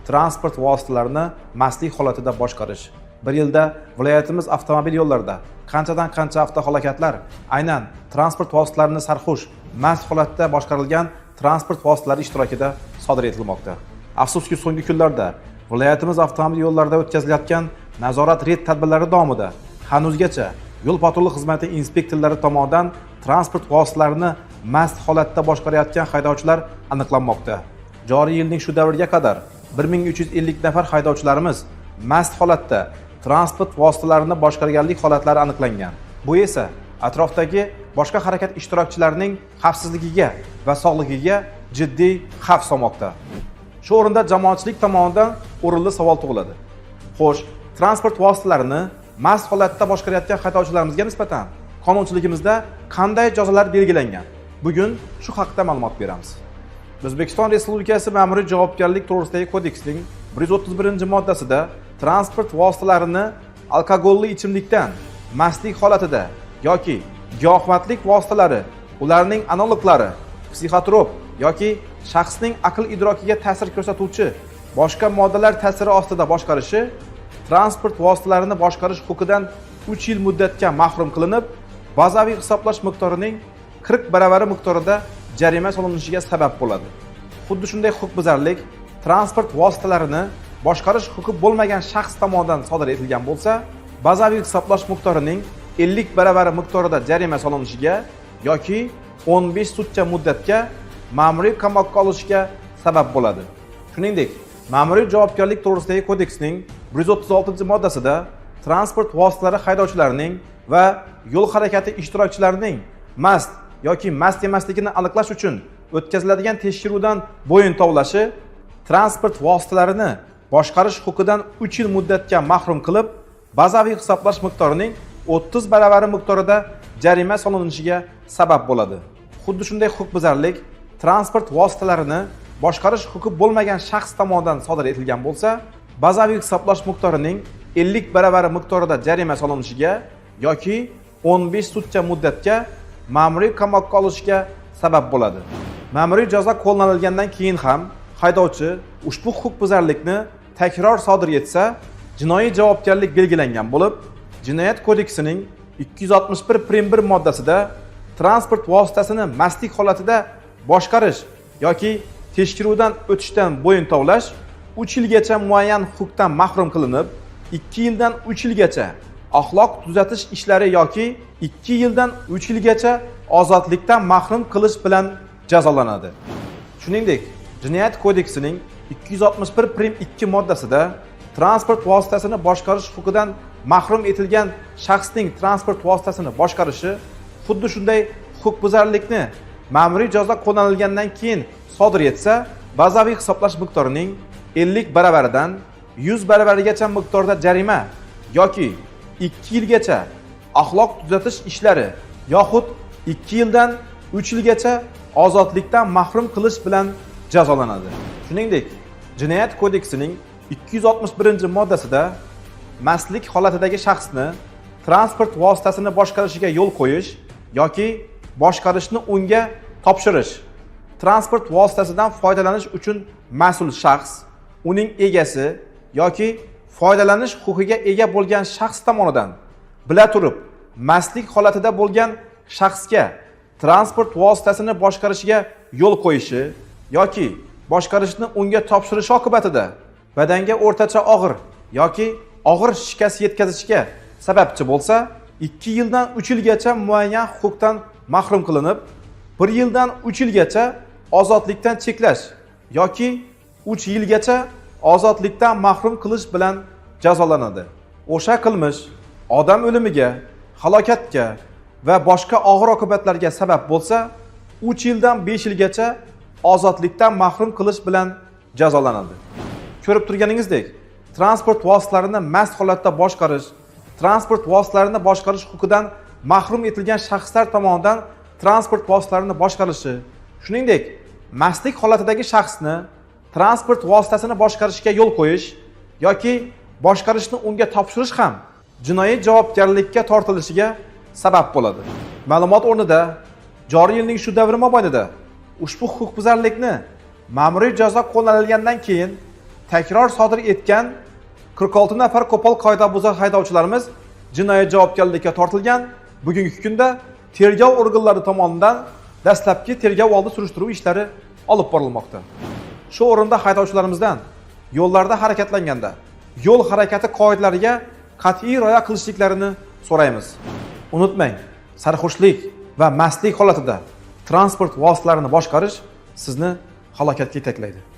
Transport vositalarini mastlik holatida boshqarish. Bir yilda viloyatimiz avtomobil yo'llarida qanchadan qancha avtohalokatlar aynan transport vositalarini sarxush, mast holatda boshqarilgan transport vositalari ishtirokida sodir etilmoqda. Afsuski, so'nggi kunlarda viloyatimiz avtomobil yo'llarida o'tkazilayotgan nazorat reyd tadbirlari davomida hanuzgacha yo'l patrul xizmati inspektorlari tomonidan transport vositalarini mast holatda boshqarayotgan haydovchilar aniqlanmoqda. Joriy yilning shu davriga qadar 1350 nafar haydovchilarimiz mast holatda transport vositalarini boshqarganlik holatlari aniqlangan. Bu esa atrofdagi boshqa harakat ishtirokchilarining xavfsizligiga va sog'ligiga jiddiy xavf solmoqda. Shu o'rinda jamoatchilik tomonidan o'rinli savol tug'iladi. Xo'sh, transport vositalarini mast holatda boshqarayotgan haydovchilarimizga nisbatan qonunchiligimizda qanday jazolar belgilangan? Bugun shu haqda ma'lumot beramiz. O'zbekiston Respublikasi Ma'muriy javobgarlik to'g'risidagi kodeksning 131-moddasida transport vositalarini alkogolli ichimlikdan mastlik holatida yoki giyohvandlik vositalari, ularning analoglari, psixotrop yoki shaxsning aql idrokiga ta'sir ko'rsatuvchi boshqa moddalar ta'siri ostida boshqarishi transport vositalarini boshqarish huquqidan 3 yil muddatga mahrum qilinib, bazaviy hisoblash miqdorining 40 baravari miqdorida jarima solinishiga sabab bo'ladi. Xuddi shunday huquqbuzarlik transport vositalarini boshqarish huquqi bo'lmagan shaxs tomonidan sodir etilgan bo'lsa, bazaviy hisoblash miqdorining 50 baravari miqdorida jarima solinishiga yoki 15 sutka muddatga ma'muriy qamoqqa olishga sabab bo'ladi. Shuningdek, Ma'muriy javobgarlik to'g'risidagi kodeksning 136-moddasida transport vositalari haydovchilarining va yo'l harakati ishtirokchilarining mast yoki mast emasligini aniqlash uchun o'tkaziladigan tekshiruvdan bo'yin tovlashi transport vositalarini boshqarish huquqidan 3 yil muddatga mahrum qilib, bazaviy hisoblash miqdorining 30 baravari miqdorida jarima solinishiga sabab bo'ladi. Xuddi shunday huquqbuzarlik transport vositalarini boshqarish huquqi bo'lmagan shaxs tomonidan sodir etilgan bo'lsa, bazaviy hisoblash miqdorining 50 baravari miqdorida jarima solinishiga yoki 15 sutka muddatga ma'muriy qamoqqa olishga sabab bo'ladi. Ma'muriy jazo qo'llanilgandan keyin ham haydovchi ushbu huquqbuzarlikni takror sodir etsa, jinoiy javobgarlik belgilangan bo'lib, Jinoyat kodeksining 261 prim 1 moddasida transport vositasini mastlik holatida boshqarish yoki tekshiruvdan o'tishdan bo'yin tovlash 3 yilgacha muayyan huquqdan mahrum qilinib, 2 yildan 3 yilgacha axloq tuzatish ishlari yoki 2 yildan 3 yilgacha ozodlikdan mahrum qilish bilan jazolanadi. Shuningdek, Jinoyat kodeksining 261 prim 2 moddasida transport vositasini boshqarish huquqidan mahrum etilgan shaxsning transport vositasini boshqarishi xuddi shunday huquqbuzarlikni ma'muriy jazo qo'llanilgandan keyin sodir etsa, bazaviy hisoblash miqdorining 50 baravaridan 100 baravarigacha miqdorda jarima yoki 2 yilgacha axloq tuzatish ishlari yoxud 2 yildan 3 yilgacha ozodlikdan mahrum qilish bilan jazolanadi. Shuningdek, Jinoyat kodeksining 261-moddasida mastlik holatidagi shaxsni transport vositasini boshqarishiga yo'l qo'yish yoki boshqarishni unga topshirish, transport vositasidan foydalanish uchun mas'ul shaxs, uning egasi yoki foydalanish huquqiga ega bo'lgan shaxs tomonidan bila turib mastlik holatida bo'lgan shaxsga transport vositasini boshqarishiga yo'l qo'yishi yoki boshqarishni unga topshirishi oqibatida badanga o'rtacha og'ir yoki og'ir shikast yetkazishga sababchi bo'lsa, 2 yildan 3 yilgacha muayyan huquqdan mahrum qilinib, 1 yildan 3 yilgacha ozodlikdan cheklash yoki 3 yilgacha ozodlikdan mahrum qilish bilan jazolanadi. O'sha qilmish odam o'limiga, halokatga va boshqa og'ir oqibatlarga sabab bo'lsa, 3 yildan 5 yilgacha ozodlikdan mahrum qilish bilan jazolanadi. Ko'rib turganingizdek, transport vositalarini mast holatda boshqarish, transport vositalarini boshqarish huquqidan mahrum etilgan shaxslar tomonidan transport vositalarini boshqarishi, shuningdek, mastlik holatidagi shaxsni transport vositasini boshqarishga yo'l qo'yish yoki boshqarishni unga topshirish ham jinoiy javobgarlikka tortilishiga sabab bo'ladi. Ma'lumot o'rnida, joriy yilning shu davri mobaynida ushbu huquqbuzarlikni ma'muriy jazo qo'llanilgandan keyin takror sodir etgan 46 nafar qo'pol qoidabuzar haydovchilarimiz jinoiy javobgarlikka tortilgan. Bugungi kunda tergov organlari tomonidan dastlabki tergov oldi surishtiruv ishlari olib borilmoqda. Shu o'rinda haydovchilarimizdan yo'llarda harakatlanganda yo'l harakati qoidalariga qat'iy rioya qilishliklarini so'raymiz. Unutmang, sarxushlik va mastlik holatida transport vositalarini boshqarish sizni halokatga yetaklaydi.